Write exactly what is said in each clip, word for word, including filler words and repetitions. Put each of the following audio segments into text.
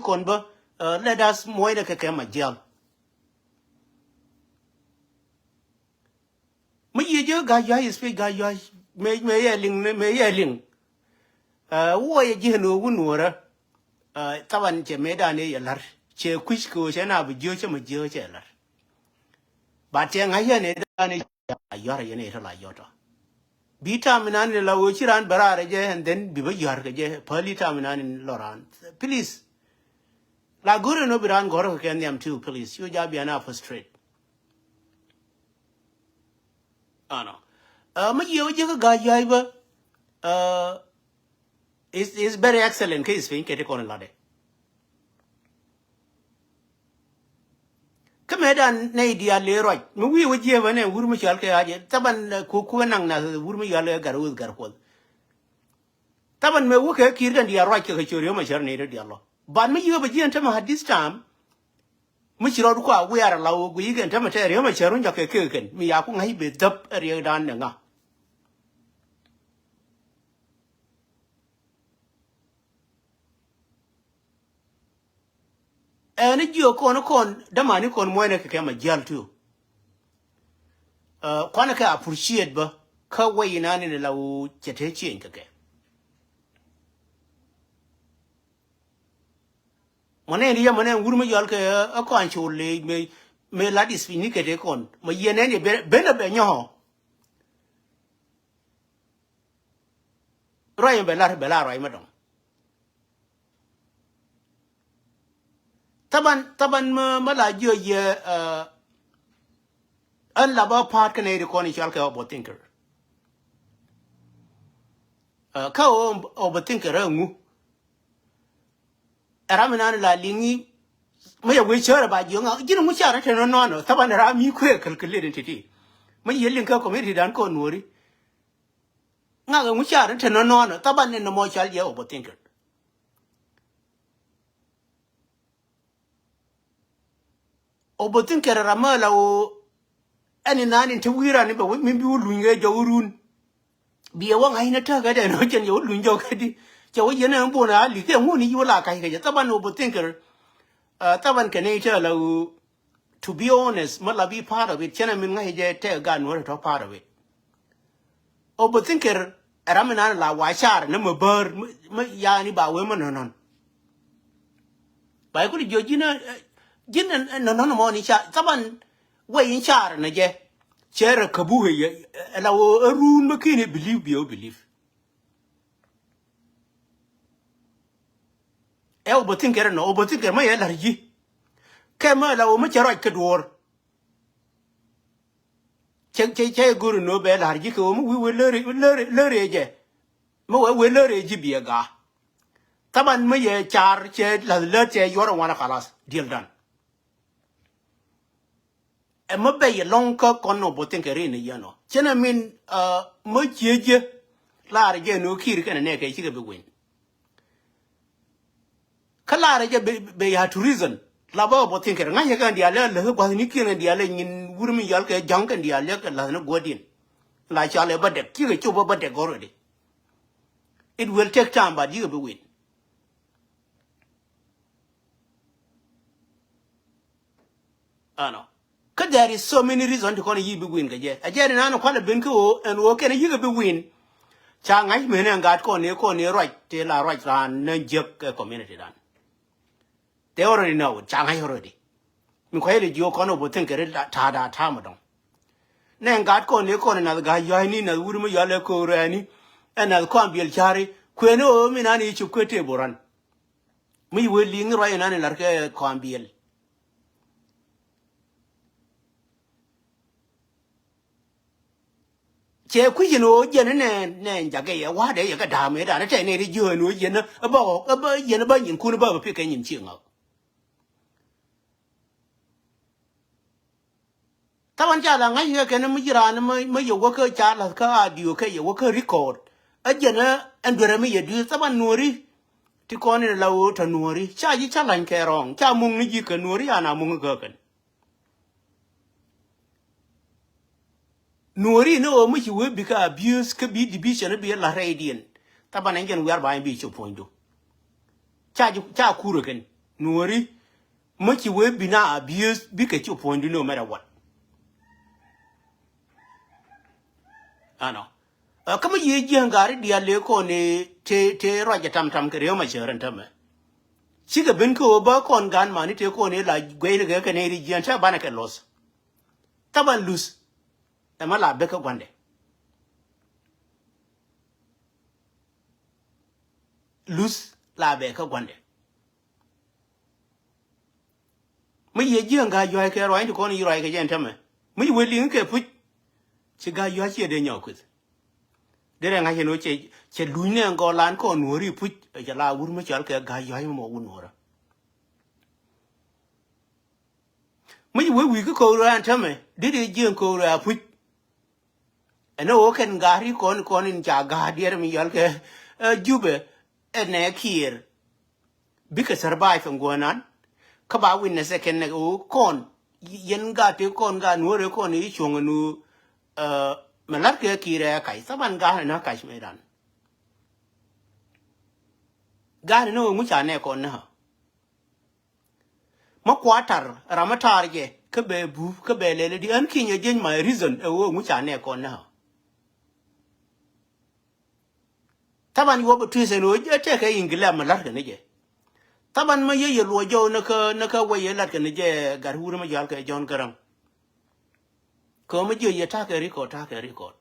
kɔn bä, uh, let us muɔcnɛ kɛ kɛ ma jial. Mi yiëë jɛ Gaa Yua̱c, speech Gaa Yua̱c, mëë, mëë yɛ liŋ, mëë yɛ liŋ. Uh, wuɔ yɛ ji̱ ni wun nuɔrä. Uh, thaban cɛ mëë dan yɛ la̱r. Cɛ kui̱c kɛ ɣöö cɛ na bi jiö cɛ ma jiö cɛ la̱r. Ba tɛ ŋa̱c yɛn ɛ dan ɛ la yɔ̱r yɛn ɛ la yɔ̱r tɔ. Bi tam inan in la ɣöö ci ran bɛ raar ɛ jɛ, and then bi bä yɔ̱r kɛ jɛ päli tam inan in lɔ ran. Please. La go̱r in ɔ bi ran gɔ̱r kɛ kɛ nhiam too, please. Cu ja bi an a frustrate. Ano. Uh, mi yiëë wä jiäkä Gaa Yua̱c bä. Uh, is, is very excellent kä is piny kɛ ti kɔn latdɛ. Kä mëë dan nɛy diaal lëë ruac mi wi̱i̱ wä jiëë bä nɛ wur mi cɔal kɛ a jɛ. Thaban, uh, ku, ku naŋ nath wur mi cɔal kɛ Gatwec Gatkuoth. Thaban mëë wä kɛ ki̱i̱r kɛn diaal ruac kɛ kɛ cöör yom a cär nɛy diaal lɔ. But mi yiëë bä jiɛn tämɛ at this time. Mi ci rɔɔdu kua wiaar ala wä guiy kɛn tämɛ tɛɛr yom a cär wun jɔk kɛ kek kɛn mi yaku ŋa̱c bɛ dhäp ɛ riɛkdan ni ŋa. Ɛn jiök kɔn kɔn dämani kɔn muɔ̱nɛ kɛ kɛ ma jial too. Uh, kuanɛ kɛ appreciate bä kä wec inan in la wä cɛ te change kɛ kɛ. Mɔ nɛn yɛ mɔ nɛn wur mi yɔl kɛ ɛ kɔn col le me, me lat is piny ni kɛ te kɔn mɔ yɛ nɛn yɛ ben a bɛ nyɔɔ. Ruac in bɛ lar bɛ lar ruac ma dɔŋ. Thaban, thaban ma, ma la jiö yɛ, uh, ɛn la bä pa̱a̱t kɛ nɛy ri kɔn i̱ cɔal kɛ overthinker. Uh, kä o, overthinker ɛ ŋu. Ɛ ram inan la liŋi. Ma yɛ wee cäärɛ ba jiö ŋa ji̱n ŋu carɛ te nɔnɔnɔ thaban ɛ ram mi kuëë käl käl leden titi. Ma yɛ liŋ kä community dan kɔn nuɔri. Ŋa̱kɛ ŋu car ni te nɔnɔɔnɔ thaban ni nɔmɔ cal jɛ overthinker. Overthinker ram mi la woo ɛn inan in te wi̱i̱ ran in bɛ wec min bi wä luny kɛ jɔk wä run. Bi ɛ wä ŋa̱c ni täk kɛ dɛ nɔ jɛn jɛ wä luny jɔk kɛ di cɛ wä yɛn ɛn buɔn a li̱th kɛ ŋun i̱ yi wä la kac kɛ jɛ thaban overthinker. Uh, thaban kɛ ni te la woo. To be honest, mä la bi part of it, cɛn a min ŋa̱c jɛ tɛk gan wä tɔ part of it. Overthinker ɛ ram inan la wa car ni mä bär, mä yani ba wee mä nɔnɔn. Ba ikuni jiɔ ji̱n, eh, ji̱n nɔnɔn mɔ ni car thaban wee in car ni jɛ. Cɛ rɛ käbu ɛ la wä ɛ run mä kini believe bi ɛ wä believe. Ɛ overthinker nɔ, overthinker mä yɛ la̱r ji̱. Kɛ mä la wä mä cɛ ruac kɛ duɔ̱ɔ̱r. Cɛ, cɛ, cɛ go̱r nɔ bɛ la̱r ji̱ kɛ wä mä wi̱i̱ wä lär, lär, lär jɛ. Mä wä wä lär ji̱ biɛ gaa. Thaban mä yɛ car cɛ la̱th lär cɛ yuɔr wanɛ kalas diɛl dan. Ɛ mä bɛy ɛlɔ̱ŋ kä kɔn nɔ bä thi̱n kɛ rin ni yɛn ɔ cɛn ɛ min, uh, mä cië jiɛ. Laarɛ jɛ ni ɣä ki̱i̱r kɛn ɛ nɛɛkɛ cikɛ bi win. Kä laarɛ jɛ bɛ, bɛ ya to reason. La bä bä thi̱n kɛ ri ŋa̱c yɛ kɛn diaal lɛ lɛ gua̱th ni kiɛn kɛn diaal lɛ nyin wur mi yal kɛ ja̱ŋ kɛn diaal lɛ kɛ la̱th ni guädiɛn. La cal ɛ bä dɛk cikɛ cop bä bä dɛk already. It will take time but yikɛ bi win. Ano. Kä there is so many reason ti kɔn yi bi win kɛ jɛ. A jɛ ni nan kualɛ ben kä ɣöö ɛn ɣöö kɛn yi kɛ bi win. Ca ŋa̱c meni ɛn gat kɔn ni kɔn ni ruac ti la ruac raan ni jiäk kɛ community dan. They already know it. Ca ŋa̱c already. Mi kua̱c li jiök kɔn ɛ bä thi̱n kɛ ri ta̱a̱ da̱a̱ ta̱a̱ mɛ dɔ̱ŋ. Nɛ ɛn gat kɔn ni kɔn ni nath ga̱a̱c yɔ̱a̱cni nath wut mi yɔ̱a̱l ɛ ko̱o̱r ɛni. Ɛn nath kɔn biɛl ca̱ri kuëni ɣöö mi nan yi cop kä tëë bo̱ran. Mi wee liŋ ruac inan in la̱r kɛ kɔam biɛl. Cɛ kui̱c in ɣöö jiɛn inɛ nɛ jakɛ yɛ wa̱a̱dɛ yɛ kɛ da̱a̱m ëë da̱a̱n ɛ tɛn ëë ri jiöön ɣöö jiɛn ɛ bä ɣɔ̱ ɛ bä jiɛn ɛ bä nyinkun ɛ bä bä piɛ kɛ nyin cieŋ ɣä. Thaban ca la ŋa̱c kɛ kɛn mi ji̱ raan mi, mi yɛ wä kä ca la̱th kä audio kɛ yɛ wä kä record. Ɛ jɛn ɛ ɛn duerɛ mi yɛ dui̱r thaban nuɔ̱ɔ̱ri. Ti kɔn in la ɣöö tɔ nuɔ̱ɔ̱ri ca ji̱ ca la̱ny kɛ rɔ̱ɔ̱ŋ ca muŋ ni ji̱ kɛ nuɔ̱ɔ̱ri an a muŋ kä kɛn. Nuɔ̱ɔ̱ri ni ɣöö mi ci wee bikɛ abuse kä bi division bi la rɛydiɛn. Thaban ɛn jɛn wiar ba in bi cop puɔ̱nydu. Ca ji̱ ca kurɛ kɛn. Nuɔri, mi ci wee bi na abuse, bikɛ cu puɔ̱nydu no matter what. Ɛnɔ. Ɛ, kä mi yiëë jiäŋ gari diaal ëë kɔn ëë te, te ruac ɛ tam tam kɛ Riek Machar ɛn tämɛ. Cikɛ ben kä ɣöö bä kɔn gan mani te kɔn ëë la gueyni kɛ kɛ nɛy ri jiäŋ cä banɛ kɛ loss. Thaban luth. Ɛmɛ la bek kä gua̱ndɛ. Luth la bek kä gua̱ndɛ. Mi yiëë jiäŋ ga̱a̱c jua̱c kɛ ruac ti kɔn yi ruac kɛ jɛn tämɛ. Mi ci wee liŋ kɛ puc. Ci ga̱a̱c jua̱c ciɛ dee nyɔk kueth. Derɛ ŋa̱c ɛn ɣöö cɛ, cɛ luny nɛ ɛn gɔlan kɔn nuɔ̱ɔ̱ri puc. Ɛ cɛ la wur mi cɔal kɛ ga̱a̱c jua̱c mɔ wun nuɔ̱ɔ̱rä. Mi ci wee wi̱i̱ kä ko̱o̱k raan tämɛ dit i̱ jiëŋ ko̱o̱k raan puc. Ɛn ɣöö kɛn ga̱a̱r i̱ kɔn kɔn in ca ga̱a̱r diɛɛr mi yɔal kɛ, ɛ, Jubɛ ɛnɛ Kiir. Bikɛ survive in guɔ̱ɔ̱nan. Kä ba witness ɛ kɛn nɛ ɣöö kɔn yɛn gaat ti kɔn gaat nuɔ̱ɔ̱rɛ kɔn i̱ cuɔ̱ŋ ɛn ɣöö, ɛ, mɛ la̱t kɛ Kiir ɛ kac. Thaban gaat ɛn ɣä kac mëëdan. Gaat ɛn ɣöö ŋu ca nɛ kɔn nä ɣä. Ma kuatar ram ma taar jɛ kä bɛ bup kä bɛ lɛl di ɣän kinyɛ jieny my reason ɛ ɣöö ŋu ca nɛ kɔn nä. Thaban yuɔp ɛ tui̱th ɛn ɣöö jɛ tɛkɛ Ingilɛ ma la̱rkɛ ni jɛ. Thaban ma yɛ yɛ luɔc jɔw ni kä, ni kä wä yɛ la̱rkɛ ni jɛ gat wur ma yɔal kɛ John Garang. Kɛ ɣöö ma jiɛ yɛ ta̱kɛ record, ta̱kɛ record.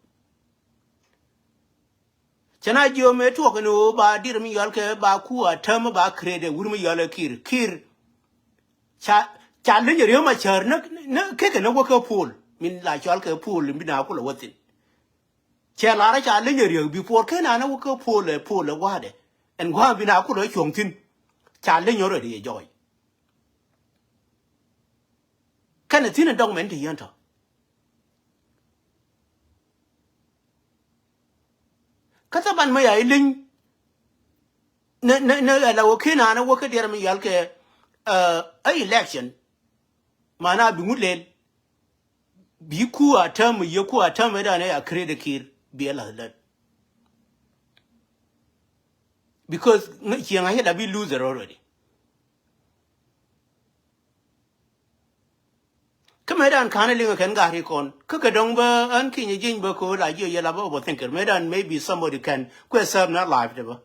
Cɛ na jiö mëë tuɔk ni ɣöö ba dir mi yɔal kɛ ba ku a täm ba create wur mi yɔal ɛ Kiir. Kiir. Ca, ca leny Riek Machar nä, nä kekɛ nä wä kä Paul. Min la cɔal kɛ Paul, mi bi na kulɛ wä thi̱n. Cɛ lar ca leny Riek before kɛ na nä wä kä Paul ɛ, Paul ɛ gua̱a̱dɛ. Ɛn gua̱a̱ bi na kulɛ cuɔ̱ŋ thi̱n. Ca leny already ɛ jɔɔc. Kɛnɛ thi̱n ɛ document ti yɛn tɔ. Kä thaban ma ya iliny. Nɛ, nɛ, nɛ ala wä ken anä wä kä diɛr mi yal kɛ, ɛ, ɛ election. Mana bi ŋut lel. Bi ku a term, yɛ ku a term ɛ dan ɛ ya create Kiir bi ɛ lath lät. Because ŋä, ciɛŋ a yɛ la bi loser already. Kä mëë dan ka̱n ɛ liŋ ɛ kɛn gari kɔn kä kɛ dɔ̱ŋ bä ɣän kinyɛ jieny bä ko̱ la jiɛ yɛ la bä bä thinker mëë dan maybe somebody can kuɛ serve na life de bä.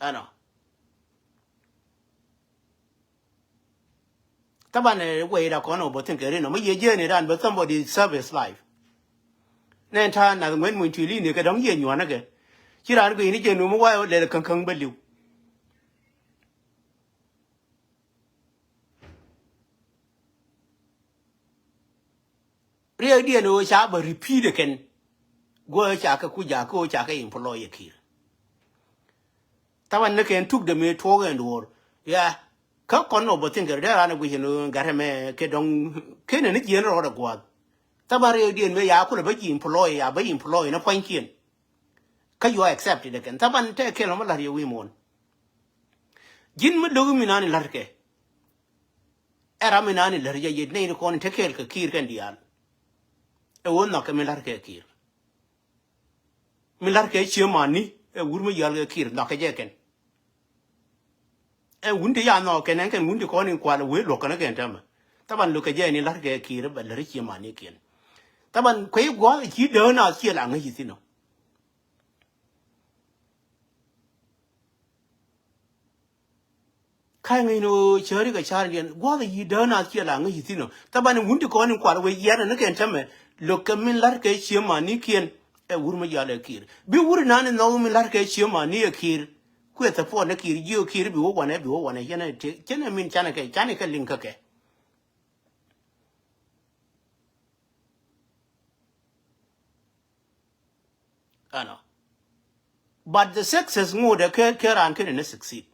Ɛnɔ. Thaban ɛ wee da kɔn ɔ bä thin kɛ rin ɔ mi yɛ jiɛn iran bä somebody serve his life. Nɛn ta̱a̱ nath ŋuɛn muny tuili ni kɛ dɔ̱ŋ yɛ nyuanä kɛ. Ci raan guiy ni jɛ nu mi wayɛ wä lɛl käŋkäŋ bä li̱w. Riɛkdiɛn ɣöö ca bä repeat ɛ kɛn. Guɔ ɣöö ca kɛ ku jakä ɣöö ca kɛ employ ɛ Kiir. Thaban ni kɛn tuk dee mëë tuɔɔk ɛn duɔ̱ɔ̱r. Ya. Kä kɔn nɔ bä thin kɛ dee raan ɛ guic ɛn ɣöö gat ɛmɛ kɛ dɔ̱ŋ. Kenɛ ni jiɛn rɔɔdɛ gua̱a̱th. Thaban riɛkdiɛn mëë ya kulɛ bä ji̱ employ, ya bä employ ni pua̱nykiɛn. Kä you are accepted ɛ kɛn. Thaban tɛ kɛl ɔ mi la̱r yɛ wi̱i̱ muɔ̱ɔ̱n. Ji̱n mi lo̱k mi nani la̱r kɛ. Ɛ ram mi nani lär jɛ yet nɛy ni kɔn in te kɛɛl kɛ Kiir kɛn diaal. Ɛ ɣöö nhɔk kɛ mi la̱r kɛ Kiir. Mi la̱r kɛ cië mani ɛ wur mi yɔal kɛ Kiir nhɔk kɛ jɛ kɛn. Ɛ wun ti ya nhɔk kɛn ɛn kɛn wun ti kɔn in kual ɛ wee luɔk kɛn kɛn täämɛ. Thaban lo̱k kɛ jɛ ni la̱r kɛ Kiir bɛ lär cië mani kiɛn. Thaban kuey gua̱a̱th ci däär naath ciɛ la ŋäc i̱ thi̱n ɔ. Ka̱c ŋäcni ɣöö cäri kɛ ca̱r diɛn gua̱th yi däär nath ciɛ la ŋäc yi thi̱n ɔ. Thaban wun ti kɔn in kual wee yiɛn ni kɛn tämɛ. Lo̱k kɛ min la̱r kɛ cië mani kiɛn. Ɛ wur mi yɔal ɛ Kiir bi wur inan in nhɔk min la̱r kɛ cië mani ɛ Kiir. Kuɛ thäpuɔn ɛ Kiir jiö Kiir bi wä wanɛ bi wä wanɛ cɛn ɛ min canɛ kɛ canɛ kɛ liŋ kä kɛ. Ɛnɔ. But the success ŋot ɛ kɛ, kɛ raan kɛn ni succeed.